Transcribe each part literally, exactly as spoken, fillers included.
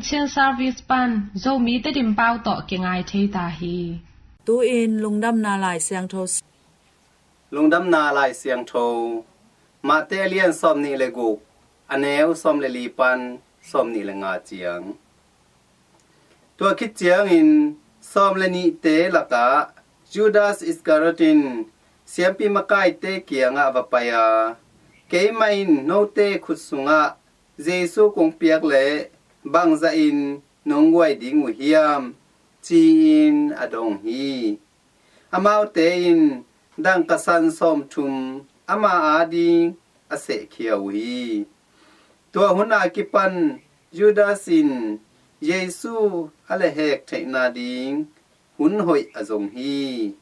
Chin Service pan Zomi Tedim pau tawh kingai thei ta hi. Tu-in Lungdamna Lai Siangtho. Lungdamna Lai Siangtho. Mate a lian sawm nih le guk, a neu sawm le li pan sawm nih le nga ciang. Tua khit ciangin sawm le nihte lakah Judas Iskariot in siampi makaite kiangah va pai a, "Keimah in note khut sungah Jesu kong piak leh bangzahin nong guai ding uh hiam?" ci-in a dong hi. Amaute in dangka san sawmthum ama ading a sehkhia uh hi. Tua hun a kipan Judas in Jesu a lehhek theihna ding hun hoih a zong hi.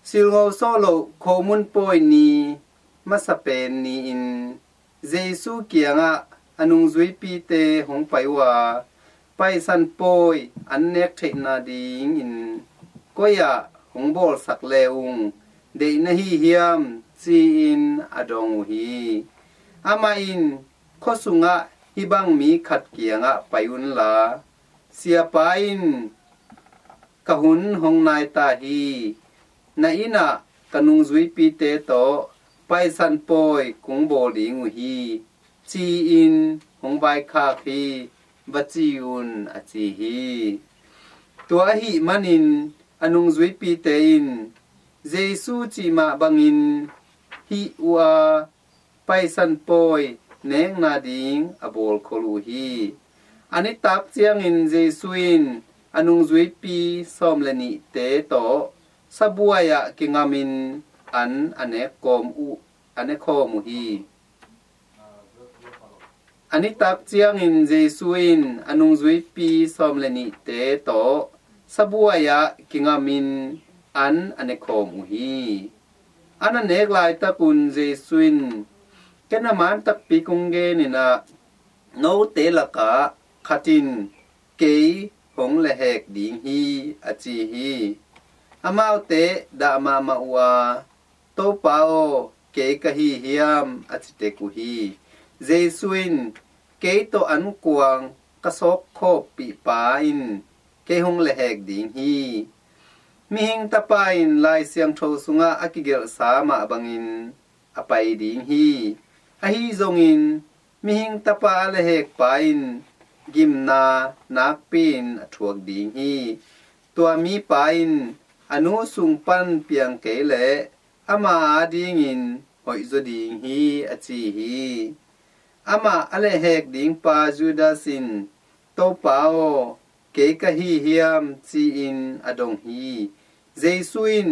Silngo sawh loh khomun pawi ni masa pen ni-in Jesu kiangah a nungzuipite hong pai uh a, "Paisan pawi an nek theihna dingin koi-ah hong bawlsak le ung deih na hi hiam?" ci-in a dong uh hi. Amah in, "Khua sungah hih bang mi khat kiangah pai unla, 'Siapa in ka hun hong nai ta hi. Na innah ka nungzuipite tawh Paisan pawi kong bawl ding uh hi,' ci-in hong vaikhak hi, va ci un," a ci hi. Tua ahih manin a nungzuipite in Jesu cih mah bangin hih uh a, Paisan pawi nekna ding a bawlkhol uh hi. A nitak ciangin Jesu in a nungzuipi sawm le nihte tawh sabuai-ah kingamin an a nek kawm uh, a ne khawm uh hi. A nitak ciangin Jesu in a nungzuipi sawm le nihte tawh sabuai-ah kingamin an a ne khawm uh hi. An a nek laitakun Jesu in, "Ken a man takpi kong genin ah, note lakah khat in kei hong lehhek ding hi," a ci hi. Amaute dah mahmah uh a, "Topa aw, kei ka hi hiam?" a ci tek uh hi. Jesu in, "Kei tawh ankuang ka sawkkhawppihpa in kei hong lehhek ding hi. Mihing Tapa in Lai Siangtho sungah a kigelhsa mah bangin a pai ding hi. Ahi zongin Mihing Tapa a lehhekpa in gimna nakpi-in a thuak ding hi. Tua mipa in a nu sung pan piang kei leh ama adingin hoihzaw ding hi," a ci hi. Amah a lehhek dingpa Judas in, "Topa aw, kei ka hi hiam?" ci-in a dong hi. Jesu in,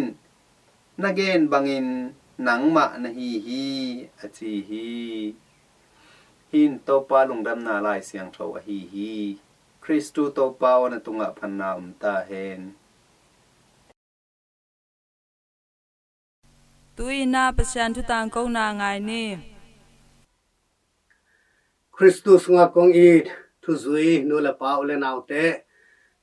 "Na gen bangin nangmah na hi hi," a ci hi. Hih in Topa Lungdamna Lai Siangtho ahi hi. Khristu Topa aw, na tungah phatna om ta hen. Tu-in ah Pasian thu tangkona ngai ni. Khristu sungah kong it thuzui nu le pa, u le naute,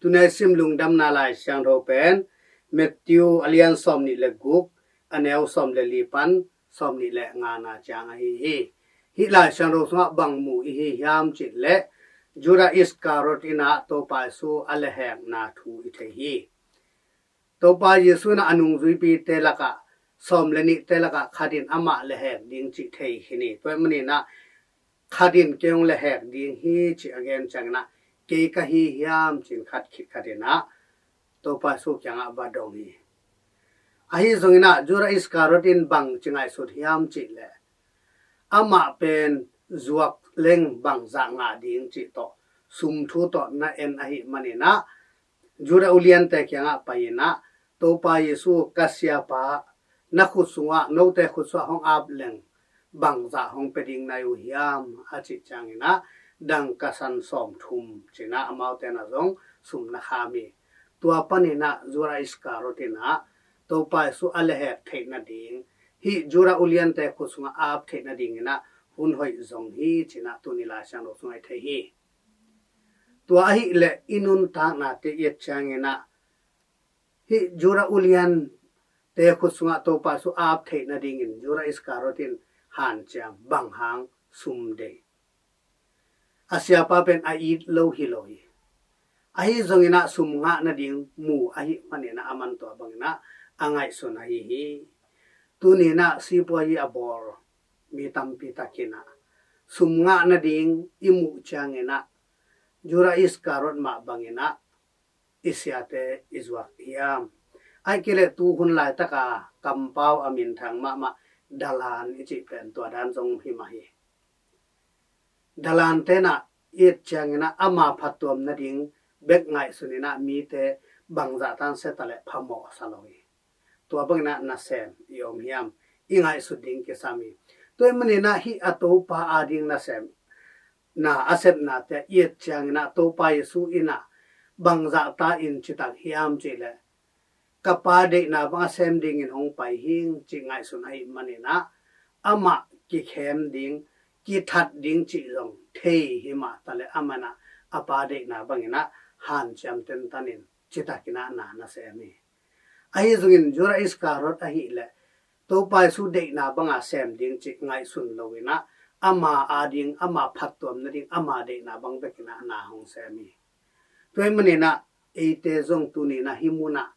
tuni a i sim Lungdamna Lai Siangtho pen Matthew a lian sawm nih le guk, a neu sawm le li pan sawm nih le ngana ciang ahi hi. Hih Lai Siangtho sungah bang mu i hi hiam cih leh, Judah Iskariot in ah Topa Jesu a lehhekna thu i thei hi. Topa Jesu in ah a nungzuipite lakah, sawm le nihte lakah khat in amah lehhek ding cih thei hi ni. Tua ahih manin ah, "Khat in kei hong lehhek ding hi," cih a gen ciangin ah, "Kei ka hi hiam?" ci-in khat khit khat in ah Topa Jesu kiangah va dong hi. Ahi zongin ah Judah Iskariot in bang ci ngaihsut hiam cih leh, amah pen zuak leng bangzah ngah ding cih tawh, sum thu tawh na en ahih manin ah, Judah uliante kiangah pai-in ah, "Topa Jesu, ka siapa, na khut sungah, note khut sungah hong ap leng bangzah hong pia ding na hi uh hiam?" a cih ciangin ah, "Dangka san sawmthum," ci-in ah amaute na zong sum na kham hi. Tua panin ah Judah Iskariot in ah Topa Jesu a lehhek theih nading, hih Judah uliante khut sungah ap theih nadingin ah hun hoih zong hi, ci-in ah tuni Lai Siangtho sungah i thei hi. Tua ahih leh i nuntaknate i et ciangin ah, hih Judah uliante khut sungah Topa Jesu ap theih nadingin Judah Iskariot in hanciam, bang hang sum deih? a siapa pen a it lo hi lo hi. Ahi zongin ah sum ngah nading mu ahih manin ah aman tua bangin ah a ngaihsun ahi hi. Tuni in ah sipuazi a bawl mi tampi tak in ah sum ngah nading i muh ciangin ah Judah Iskariot mah bangin ah i siate i zuak hiam? Ahih kei leh tu hun laitaka kampau a minthang mahmah dalan i cih pen tua dan zong hi mah hi. Dalante in ah i et ciangin ah ama phattuam nading bek ngaihsun in ah mite bangzah tan se ta leh phamawh sa lo hi. Tua bangin ah nasem i om hiam? I ngaihsut ding kisam hi. Tua ahih manin ah hih a Topa ading nasem na a sepnate i et ciangin ah Topa Jesu in ah bangzah ta in citak hiam cih leh ka Pa deihna bang a sem dingin hong pai hing cih ngaihsun ahih manin ah amah kikhem ding, kithat ding cih zong thei hi mah ta leh aman ah a Pa deihna bangin ah hanciam tentan in citak in ah na nasem hi. Ahi zongin Judah Iskariot ahih leh Topa Jesu deihna banga sem ding cih ngaihsun lo in ah ama ading, ama phattuam nading, ama deihna bang bek in ah na hong sem hi. Tua ahih manin ah eite zong tuni in ah hih mun ah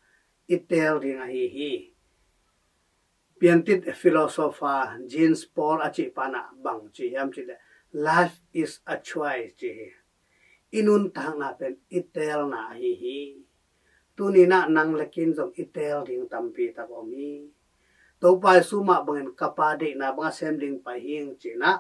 i teel ding ahi hi. Piantit philosopher Jean Paul a cih pa in ah bang ci hiam cih leh, "Life is a choice," ci hi. I nuntakna pen i teelna ahi hi. Tuni in ah nang le kei in zong i teel ding tampi tak om hi. Topa Jesu mah bangin ka Pa deihna bang a sem ding pai hing ci in ah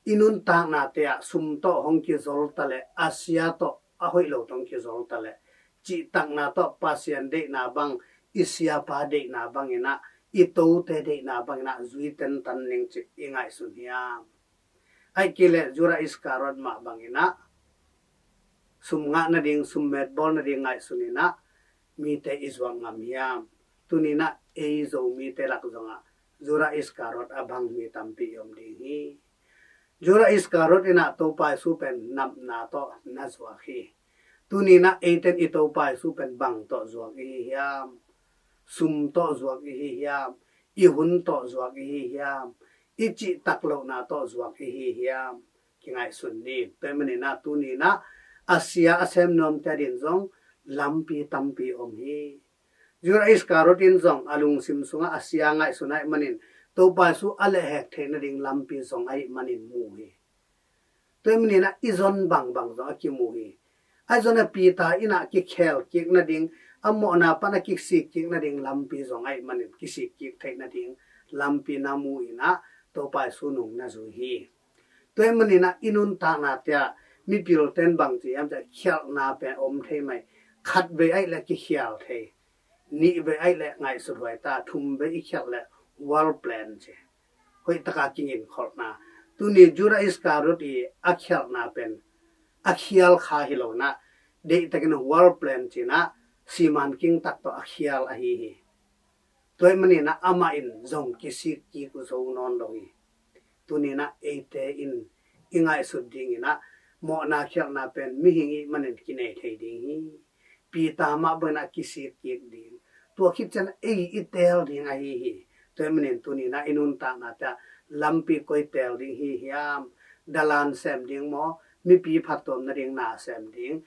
i nuntaknate ah sum tawh hong kizol ta leh, a sia tawh, a hoih lo tawh hong kizol ta leh, cihtakna tawh Pasian deihna bang, i siapa deihna bangin ah, i tote deihna bangin ah zui tentan ning cih i ngaihsun hiam? Ahih kei leh Judah Iskariot mah bangin ah sum ngah nading, sum metbawl nading ngaihsun in ah mite i zuak ngam hiam? Tuni in ah ei Zomite lak zongah Judah Iskariot a bang mi tampi i om ding hi. Judah Iskariot in ah Topa Jesu pen napna tawh na zuak hi. Tuni in ah eite in i Topa Jesu pen bang tawh zuak i hi hiam? Sum tawh zuak i hi hiam? I hun tawh zuak i hi hiam? I cihtak lohna tawh zuak i hi hiam? Kingaihsun ni. Tua ahih manin ah tuni in ah a sia a sem nuamte adingin zong lampi tampi om hi. Judah Iskariot in zong a lungsim sungah a sia ngaihsun ahih manin Topa Jesu a lehhek theih nading lampi zong ahih manin mu hi. Tua ahih manin ah i zon bangbang zong a kimu hi. Ahi zongin ah Peter in ah kikhel kik nading, a mawhna pan a kisik kik nading lampi zong ahih manin kisik kik theih nading lampi na mu in ah Topa Jesu nung na zui hi. Tua ahih manin ah i nuntaknate ah mipilten bang ci hiam cih leh khialhna pen om thei mai. Khat vei ahih leh kikhial thei. Nih vei ahih leh ngaihsut huai ta, thum vei i khialh leh war plan ci. Hoih taka kingin kholhna. Tuni Judah Iskariot i a khialhna pen a khial kha hi lo in ah, deihtakin war plan ci in ah siman king tak tawh a khial ahi hi. Tua ahih manin ah amah in zong kisik kik zo nawn lo hi. Tuni in ah eite in i ngaihsut dingin ah mawhna khialhna pen mihing ahih manin kinei thei ding hi. Peter mah bangin ah kisik kik ding. Tua khit ciang ei i teel ding ahi hi. Tua ahih manin tuni in ah i nuntaknate ah lampi koi teel ding hi hiam? Dalan sem ding maw? Mipi phattuam nading na sem ding?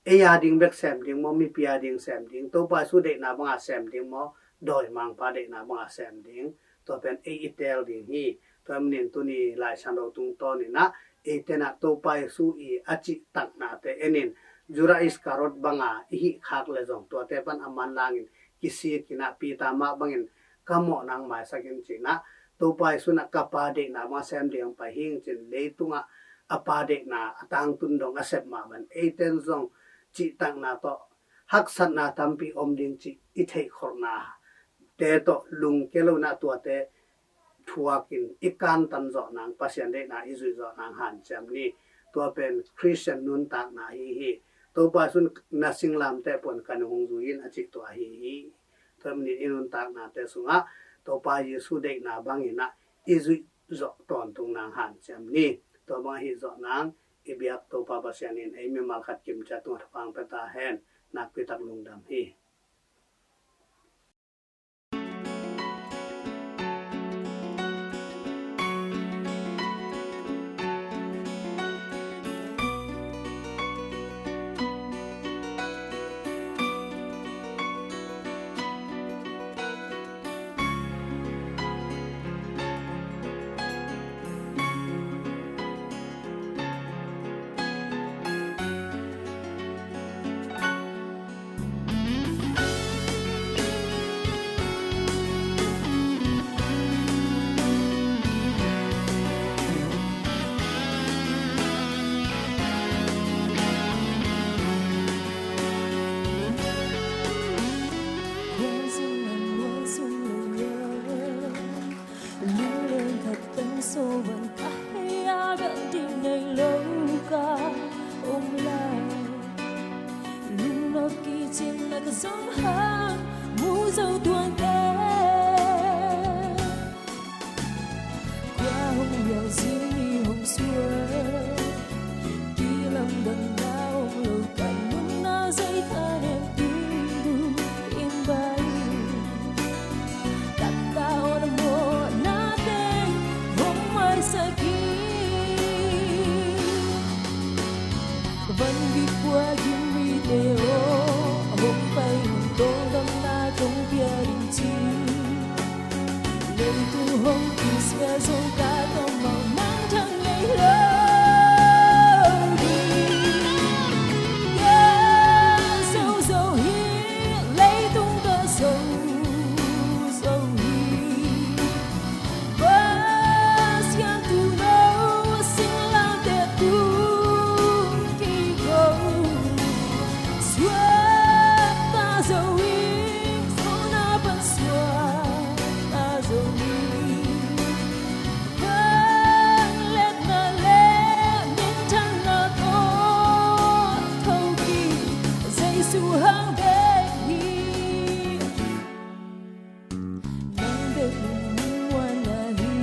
Ei ading bek sem ding maw? Mipi ading sem ding? Topa Jesu deihna banga sem ding maw? Dawimangpa deihna banga sem ding? Tua pen ei i teel ding hi. Tua ahih manin tuni Lai Siangtho tungtawn in ah eite in ah Topa Jesu i a cihtaknate en in, Judah Iskariot banga i hih khak leh zong tuate pan a manlangin kisik in ah Peter mah bangin ka mawhna hong maisak in ci in ah, Topa Jesu in ah ka Pa deihna banga sem ding pai hing ci in leitungah a Pa deihna a tangtun dong a sep mah bangin eite in zong cihtakna tawh haksatna tampi om ding cih i theihkholhnate tawh lungkia lo in ah tuate thuakin i kantan zawh nang, Pasian deihna i zuih zawh nang hanciam ni. Tua pen Khristian nuntakna ahi hi. Topa Jesu in na singlamteh puan ka nung hong zui in a cih tua ahi hi. Tua ahih manin i nuntaknate sungah Topa Jesu deihna bangin ah i zuih zawh tawntung nang hanciam ni. Tua bang ahi zawh nang i biak Topa Pasian in ei mimal khat kimciat tungah thupha hong pia ta hen. Nakpi tak lungdam hi. Zong hang mu zo tuangte, khua hong liau zing ni hong suak. Kilamdanna om lo, ka nunna zei thanem ding du in bai. Taktak on a mawhna teng hong maisak hi. Van vik khua gim mite aw, hong pai un, tawldamna kong pia ding ci. Leitung hong kisia zong, ka kammal mangthang ngei lo hi. Ka zo zo hi, leitung ka zo zo hi. Pasian tuuno, singlamteh tung kiko. Suakta zo ing, mawhna pan suakta zo ing. Vangliatna le minthanna tawh thokik, Jesu hang bek hi. Nang bek in muanna hi.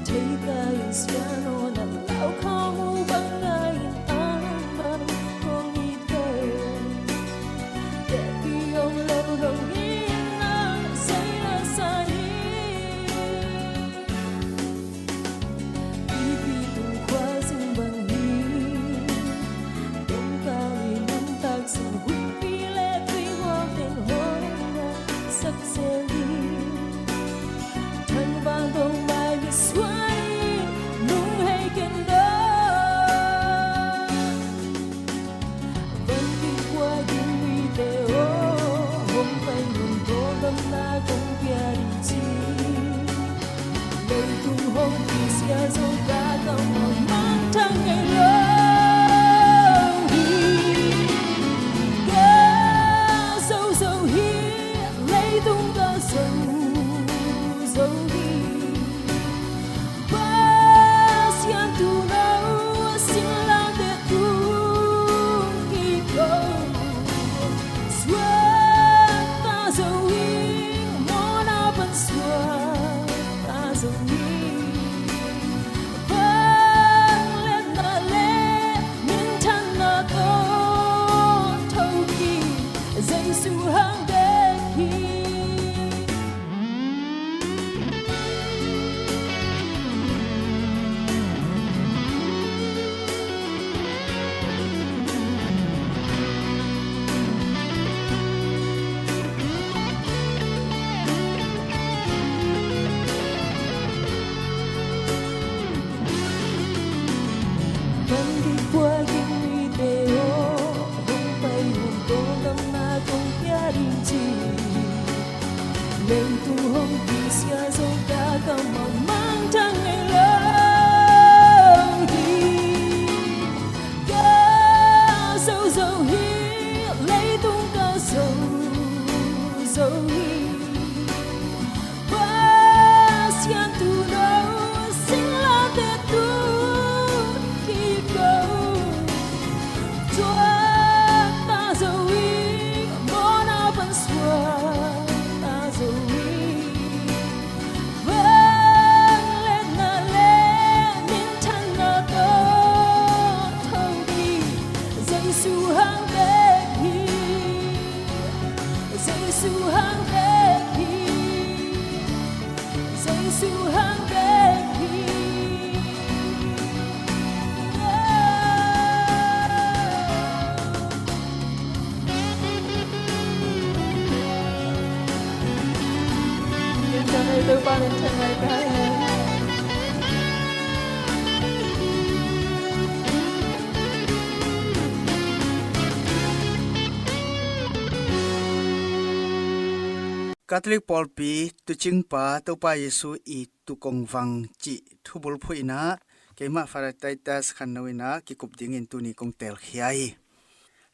Thei ka in sian aw, na lau kha mu bang ngai in, a bang kong it ve. Teci om lo dong in, na sei na sa hi. Pipi tung khua zing bang hi. Tongkal i nuntak zong, huihpi le tuihual teng hong ngahsak zel hi. Thangbang dong mai misuan in, nung hei ken dong. Van vik khua gim mite aw, hong pai un, tawldamna kong pia ding ci. Leitung hong kisia zong, ka kammal mangthang ngei lo hi. Ka zo zo hi, leitung ka zo zo hi. Pasian tuuno, singlamteh tung kiko. Suakta zo ing, mawhna pan suakta zo ing. Vangliatna le minthanna tawh thokik, Jesu hang bek hi. Van vik khua gim mite aw, hong pai un, tawldamna kong pia ding ci. Leitung hong kisia zong, ka kammal mangthang ngei lo hi. Ka zo zo hi, leitung ka zo zo hi. Pasian tuuno, singlamteh tung kiko. Suakta zo ing, mawhna pan suakta zo ing. Vangliatna le minthanna tawh thokik, Jesu hang bek hi. Jesu hang bek hi. Jesu hang bek hi. Topa min thang lai ta hen. Catholic pawlpi tuucingpa Topa Jesu i tuukongvang cih thubulphuh in ah, keimah Father Titus Khanno in ah kikup dingin tuni kong teelkhia hi.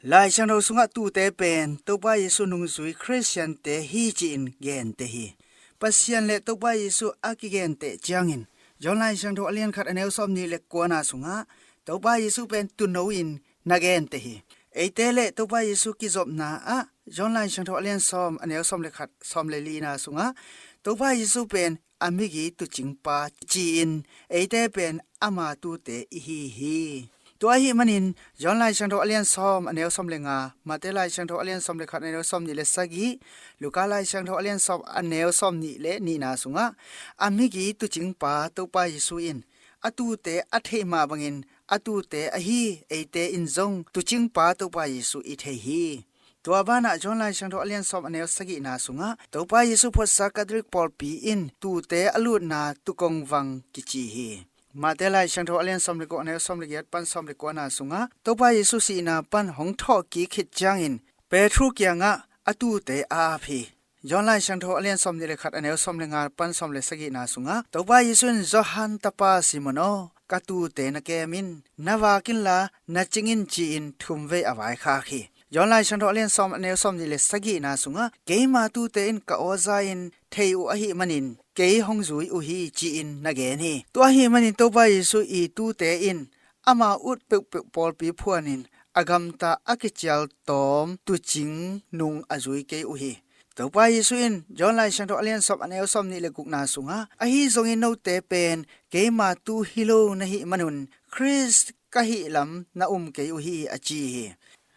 Lai Siangtho sungah tuute pen Topa Jesu nungzui Khristiante hi ci-in gente hi. Pasian le Topa Jesu a kigenteh ciangin, John Lai Siangtho a lian khat a neu sawmnih le kuana sungah Topa Jesu pen tuuno in na gente hi. Eite le Topa Jesu kizopna ah John Lai Siangtho a lian sawm a neu sawm le khat, sawm le lina sungah Topa Jesu pen a migi tuucingpa ci-in eite pen ama tuute i hi hi. Tua ahih manin John Lai Siangtho a lian sawm a neu sawm le nga, Mate Lai Siangtho a lian sawm le khat a neu sawm nih le sagih, Luka Lai Siangtho a lian sawm a neu sawm nih le nihna sungah a migi tuucingpa Topa Jesu in a tuute a theih mah bangin a tuute ahi eite in zong tuucingpa Topa Jesu i thei hi. Tua banah John Lai Siangtho a lian sawm a neu sagihna sungah Topa Jesu phuatsa Catholic pawlpi in tuute a lutna tuukong vang kici hi. Mate Lai Siangtho a lian sawm le guk a neu sawm le giat pan sawm le kuana sungah Topa Jesu sihna pan hong thawh kik khit ciangin Petru kiangah a tuute a ap hi. John Lai Siangtho a lian sawm nih le khat a neu sawm le nga pan sawm le sagihna sungah Topa Jesu in, Johan tapa Simon aw, ka tuute na kem in, na vak inla na cing in, ci-in thumvei a vaikhak hi. John Lai Siangtho a lian sawm a neu sawm nih le sagihna sungah keima tuute in ka aw za in thei uh ahih manin kei hong zui uh hi, ci-in na gen hi. Tua ahih manin Topa Jesu i tuute in ama ut peuhpeuh pawlpi phuanin a gamta a kicial tawm tuucing nung a zui kei uh hi. Topa Jesu in John Lai Siangtho a lian sawm a neu sawm nih le gukna sungah, ahi zongin note pen keima tu hi lo na hih manun Khrist ka hih lam na um kei uh hi, a ci hi.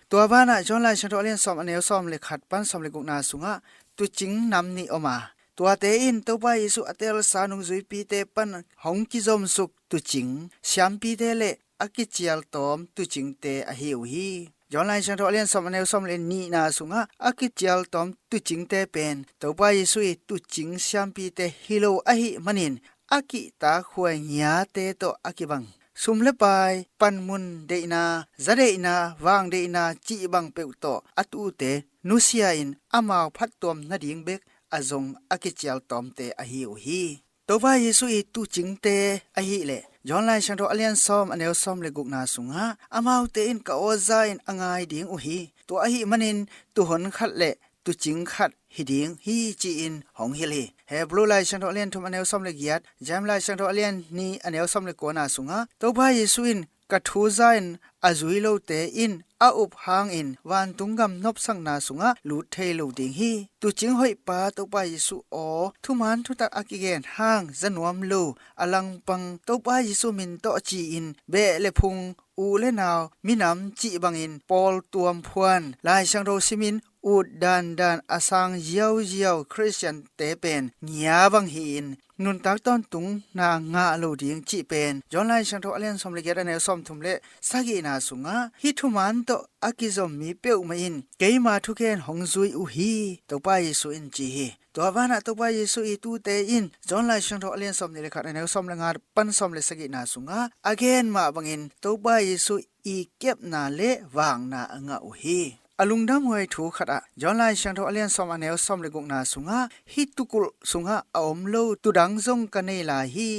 Tua banah John Lai Siangtho a lian sawm a neu sawm le khat pan sawm le gukna sungah tuucing nam nih om a, tuate in Topa Jesu a teelsa nungzuipite pan hong kizomsuk tuucing siampite le a kicial tawm tuucingte ahi uh hi. John Lai Siangtho a lian sawm a neu sawm le nihna sungah a kicial tawm tuucingte pen Topa Jesu i tuucing siampite hi lo ahih manin a kihtak huai ngiate tawh a kibang, sum le pai, panmun deihna, za deihna, vang deihna cih bang peuh tawh a tuute nusia-in amau phattuam nading bek a zong a kicial tawmte ahi uh hi. Topa Jesu i tuucingte ahih leh John Lai Siangtho a lian sawm a neu sawm le gukna sungah amaute in ka aw za in a ngai ding uh hi. Tua ahih manin tuuhon khat le tuucing khat hi ding hi, ci-in hong hilh hi. Hebru Lai Siangtho a lian thum a neu sawm le giat, James Lai Siangtho a lian nih a neu sawm le kuana sungah Topa Jesu in ka thu za in a zui lote in a up hangin vantung gam nopsakna sungah lut thei lo ding hi. Tuucing hoihpa Topa Jesu aw, thuman thutak a kigen hang za nuam lo a langpang Topa Jesu min tawh ci-in beh le phung, u le nau, minam cih bangin pawl tuam phuan, Lai Siangtho simin ut dandan a sang ziauziau Khristiante pen ngia bang hi-in nuntak tawntungna ngah lo ding cih pen John Lai Siangtho a lian sawm le giat a neu sawm thum le sagihna sungah hih thuman tawh a kizom mi peuhmah in keima thugen hong zui uh hi, Topa Jesu in ci hi. Tua banah Topa Jesu i tuute in John Lai Siangtho a lian sawm nih le khat a neu sawm le nga pan sawm le sagihna sungah a gen mah bangin Topa Jesu i kepna le vakna a ngah uh hi. A lungdamhuai thu khatah John Lai Siangtho a lian sawm a neu sawm le gukna sungah hih tuukulh sungah a om lo tuudang zong ka nei lai hi.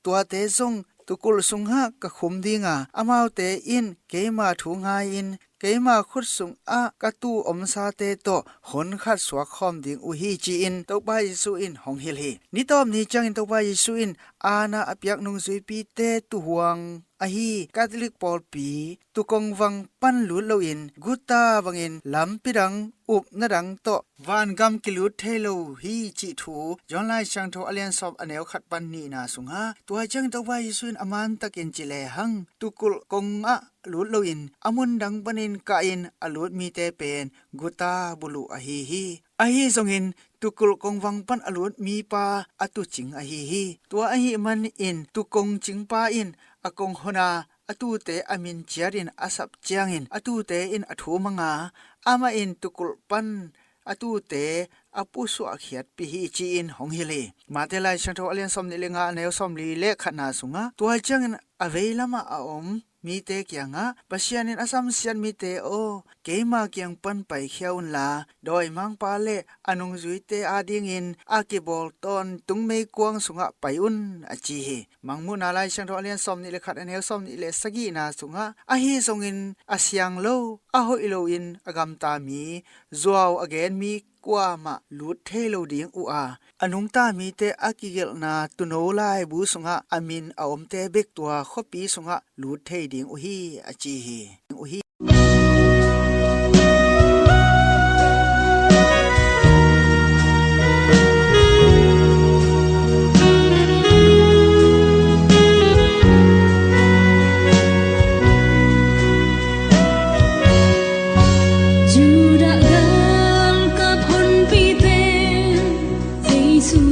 Tuate zong tuukulh sungah ka khum dinga, amaute in keima thu ngai-in keima khut sungah ka tuu omsate tawh honkhat suak khawm ding uh hi, ci-in Topa Jesu in hong hilh hi. Nitawp ni ciangin Topa Jesu in aana a piak nungzuipite tuuhuang ahi Catholic pawlpi tuukong vang pan lut loin guta bangin lampi dang, upna dang tawh vangam kilut thei lo hi cih thu John Lai Siangtho a lian sawm a neu khat pan nihna sungah, tua ciangin Topa Jesu in a mantakin ci lehang tuukulh kongah lut loin a mun dang panin kahin a lut mite pen guta buluh ahi hi. Ahi zongin tuukulh kongvang pan a lut mipa a tuucing ahi hi. Tua ahih manin tuukong cingpa in a kong hona a tuute a min ciatin a sap ciangin a tuute in a thu manga, amah in tuukulh pan a tuute a pusuahkhiatpih hi, ci-in hong hilh hi. Mate Lai Siangtho a lian sawm nih le nga a neu sawm li le khatna sungah, tua ciangin a veilamah a om mite kiangah, Pasian in a samsiat mite aw, keima kiang pan paikhia unla, dawimangpa le a nungzuite adingin a kibawl tawntung meikuang sungah pai un, a ci hi. Mangmuhna Lai Siangtho a lian sawm nih le khat a neu sawm nih le sagihna sungah, ahi zongin a siang lo, a hoih loin a gamta mi, zuau a gen mi kuamah lut thei lo ding uh a, a nungta mite a kigelhna tuuno laibu sungah a min a omte bek tua khuapi sungah lut thei ding uh hi, a ci hi. Uh hi.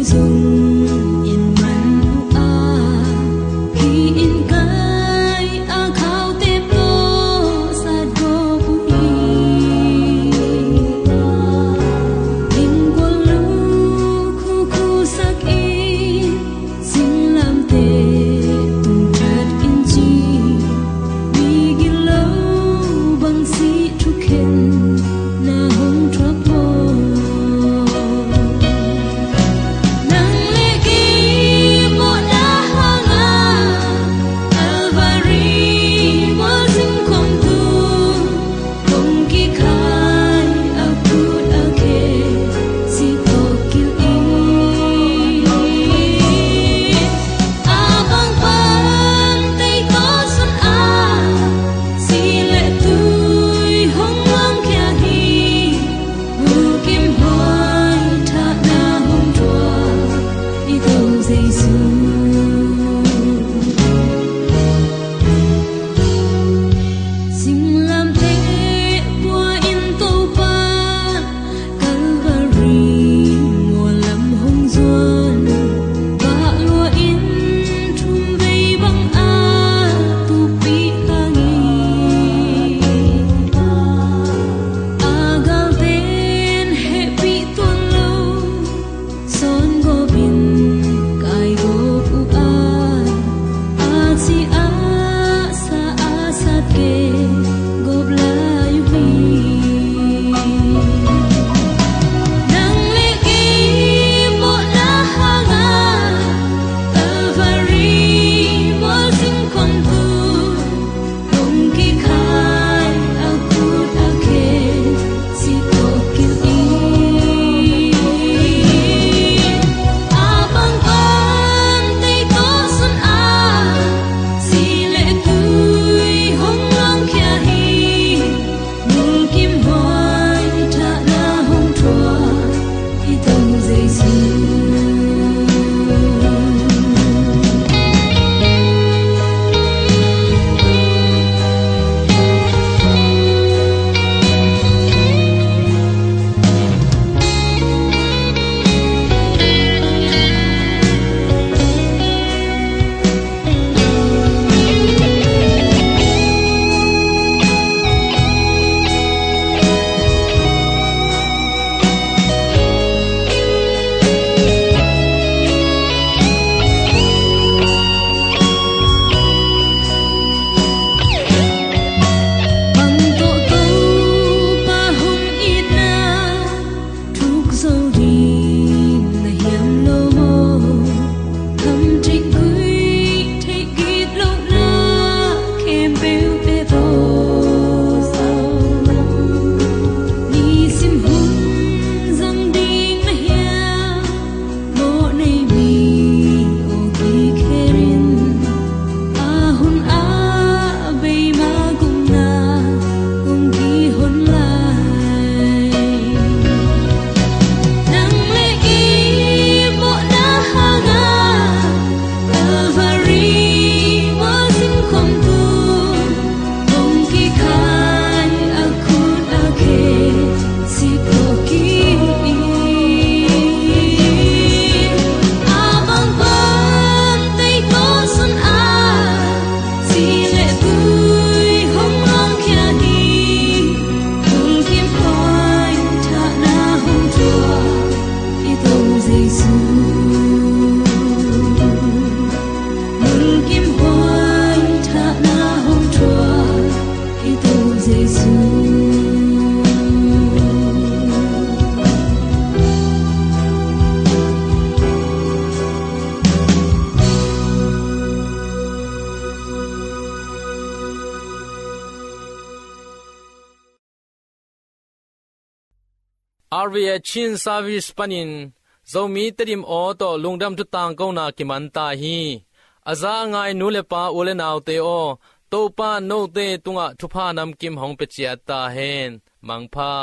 Zong in man uh a, khi in kai a khau tep tawh sat gawp uh hi. Innkuan lu khukhu sak in, singlamteh tung tat in ci, mi gilo bang si thukhen na hong thuak maw? Nang le kei mawhna hangah Calvary mual zing khawm tu, kong kikhai a khut a khe si tawh kilh in, a bang pan tei tawh sun a, si le tui hong luangkhia hi. Mulkimhuai thahna hong thuak i Topa Jesu. Singlamteh pua in Topa Calvary mual lam hong zuan, vah lua in thum vei bang a tukpih hang hi. A galte'n hehpih tuan lo, sawn gawp in kai gawp uh a, a ci a sa a sat kei gawp lai uh hi. Nang le kei mawhna hangah Calvary mual zing khawm tu, kong kikhai a khut a khe si tawh kilh in, a bang pan tei tawh sun a, si le tui hong luangkhia hi. Mulkimhuai thahna hong thuak i Topa Jesu. Bang tawh Topa hong itna thuk zo ding na hiam lo maw? Tham theih guih theih gitlohna khempeuh beh tawh zo lo. Nisim hun zang ding na hiam? Mawh nei mi aw kikher in, a hun ah beima gupna kong kihon lai. Nang le kei mawhna hangah Calvary mual zing khawm tu, kong kikhai a khut a khe si tawh kilh in, a bang pan tei tawh sun a, si le tui hong luangkhia hi. Mulkimhuai thahna hong thuak i Topa Jesu. Mulkimhuai thahna hong thuak i Topa Jesu. R V A Chin Service panin Zomi Tedim aw tawh lungdam thu tangkona kiman ta hi. A za a ngai nu le pa, u le naute aw, Topa note tungah thupha namkim hong pia ciat ta hen. Mangpha.